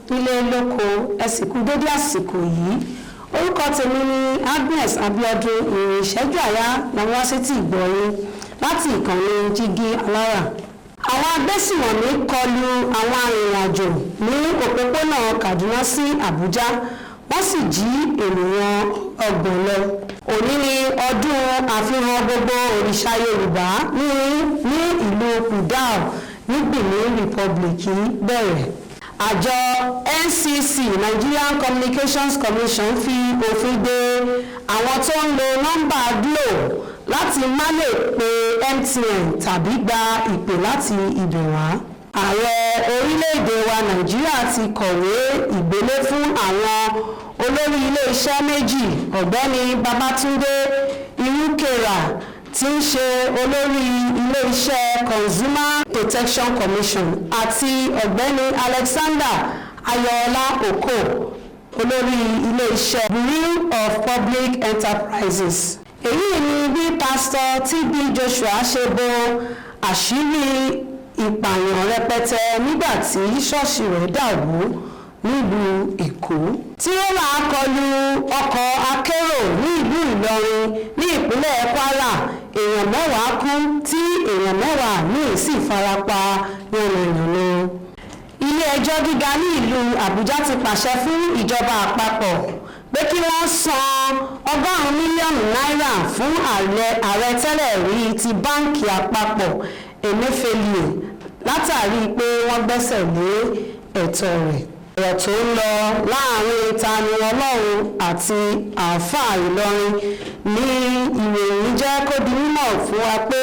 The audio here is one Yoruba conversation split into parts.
Nílé lóko, ẹ sì kú dédé àsìkò yìí. Orúkọ tèmi ni Agnes Abiodun. Ìrìn ìṣẹ́jú àyá làwọn wá sétí ìgbọ̀nyín láti ìkànnì Jígí Alára. Àwọn agbésùmọ̀mí kọlu àwọn arìnrìnàjò ní òpópónà Kaduna sí Àbújá, wọ́n sì jí ènìyàn 30 lọ. Òní ni ọdún àfihàn gbogbo òrìṣà Yorùbá ní ìlú Kudal ní Benin Republic bẹ̀rẹ̀. Àjọ NCC, Nigerian Communications Commission, fi òfin de àwọn tó ń lo nọ́mbà Glo láti má lè pe MTN tàbí gba ìpè láti ibẹ̀ wá. Ààrẹ orílẹ̀-èdè wa Nàìjíríà ti kọ̀wé ìgbélé fún àwọn olórí iléeṣẹ́ méjì: Ọ̀gbẹ́ni Babátúndé Irukera, tí ń ṣe olórí iléeṣẹ́ Consumer Protection Commission, àti Ọ̀gbẹ́ni Alexander Ayọ̀ọ́lá Oko, olórí iléeṣẹ́ Bureau of Public Enterprises. Èyí ni bí Pásítọ̀ TB Joshua ṣe bo àṣírí ìpààyàn rẹpẹtẹ nígbà tí ṣọ́ọ̀ṣì rẹ̀ dà wó nílùú Èkó. Tírélà kọlu ọkọ̀ akérò ní ìlú Ìlọrin ní ìpínlẹ̀ Kwara, èèyàn 10 kú tí èèyàn 10 míì sì farapa yánnayànna. Ilé-ẹjọ́ gíga ní ìlú Àbújá ti pàṣẹ fún ìjọba àpapọ̀ pé kí wọ́n san 100 mílíọ̀nù náírà fún ààrẹ tẹ́lẹ̀ rí ti báńkì àpapọ̀, Emefiele, látàrí pé wọ́n gbẹ́sẹ̀ lé ẹ̀tọ́ rẹ̀. Ọ̀rọ̀ tó ń lọ láàrin Tani Ọlọ́run àti Àáfàá Ìlọrin ní ìròyìn jẹ́ kó di mímọ̀ fún wa pé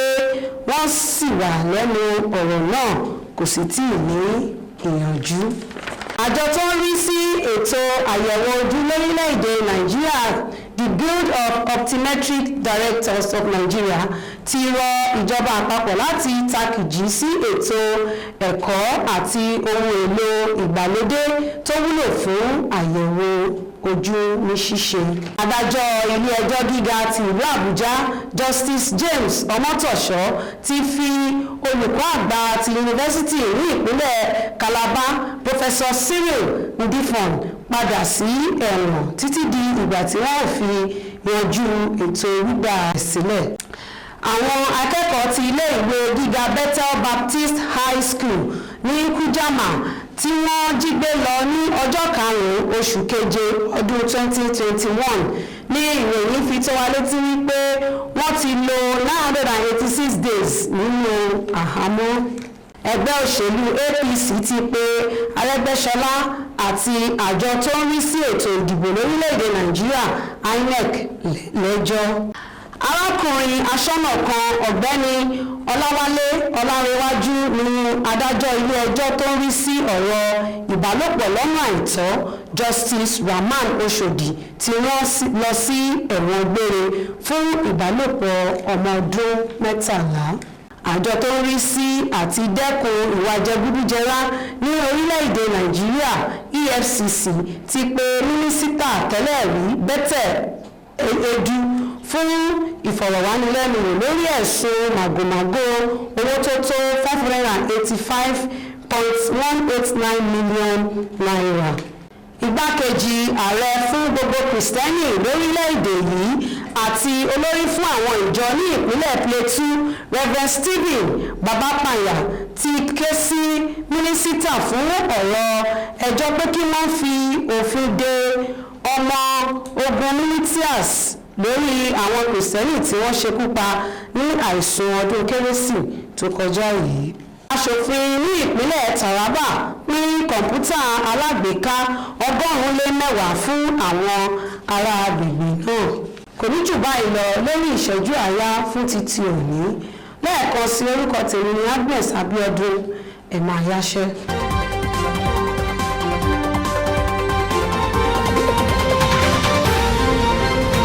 wọ́n sì wà lẹ́nu ọ̀rọ̀ náà, kò sì tí ì ní ìyànjú. Àjọ tó ń rí sí ètò àyẹ̀wò ojú lórílẹ̀‐èdè Nàìjíríà, the Guild of Optometric Directors of Nigeria, ti rọ ìjọba àpapọ̀ láti takìjí sí ètò ẹ̀kọ́ àti ohun èlò ìgbàlódé tó wúlò fún àyẹ̀wò ojú ní ṣíṣe. Adájọ́ ilé-ẹjọ́ gíga ti ìlú Àbújá, Justice James Ọmọ́tọ̀ṣọ́, ti fi olùkọ́ àgbà ti yunifásitì ní ìpínlẹ̀ Calabar, Professor Cyril Ndifon, padà sí ẹ̀wọ̀n títí di ìgbà tí wọ́n ò fi yanjú ètò gbígbà sílẹ̀. Àwọn akẹ́kọ̀ọ́ ti ilé-ìwé gíga Bethel Baptist High School ní Kújàmá tí wọ́n jí gbé lọ ní ọjọ́ 5 oṣù keje ọdún 2021 ní ìròyìn fi tó wa létí wípé wọ́n ti lò 986 days nínú àhámọ́. Ẹgbẹ́ òṣèlú APC ti pe Arẹ́gbẹ́ṣọlá àti àjọ tó ń rí sí ètò ìdìbò lórílẹ̀‐èdè Nàìjíríà, INEC, lẹ́jọ́. Arákùnrin aṣọ́nà kan, Ọ̀gbẹ́ni Ọláwálé Ọlárẹ̀wájú, ní adájọ́ ilé-ẹjọ́ tó ń rí sí ọ̀rọ̀ ìbálòpọ̀ lọ́nà àìtọ́, Justice Rahman Oshodi, tí wọ́n lọ sí ẹ̀wọ̀n gbére fún ìbálòpọ̀ ọmọ ọdún 13. Àjọ tó ń rí sí àti dẹ́kun ìwà jẹgúdújẹrá ní orílẹ̀-èdè Nàìjíríà, EFCC, ti pe mínísítà tẹ́lẹ̀ rí Betta Edu fún ìfọ̀rọ̀wánilẹ́nuwò lórí ẹ̀sùn màgòmágó owó tó tó ₦585.189 million. Igbákejì ààrẹ fún gbogbo Kìrìsìtẹ́nì lórílẹ̀‐èdè yìí àti olórí fún àwọn ìjọ ní ìpínlẹ̀ Plateau, Reverend Stephen Babapanya, ti ké sí mínísítà fún ọ̀rọ̀ ẹjọ́ pé kí wọ́n fi òfin de ọmọ ogun militias lórí àwọn Kìrìsìtẹ́nì tí wọ́n ṣekú pa ní àìsùn ọdún Kérésì tó kọjá yìí. Aṣòfin ní ìpínlẹ̀ Taraba pín kọ̀ǹpútà alágbèéká 110 fún àwọn ará agbègbè náà. Kò ní jù báyìí lọ lórí ìṣẹ́jú àáyá fún títí òní. Lẹ́ẹ̀kan sí, orúkọ tèmi ní Agnes Abiodun. Ẹ̀ máa yáṣẹ́.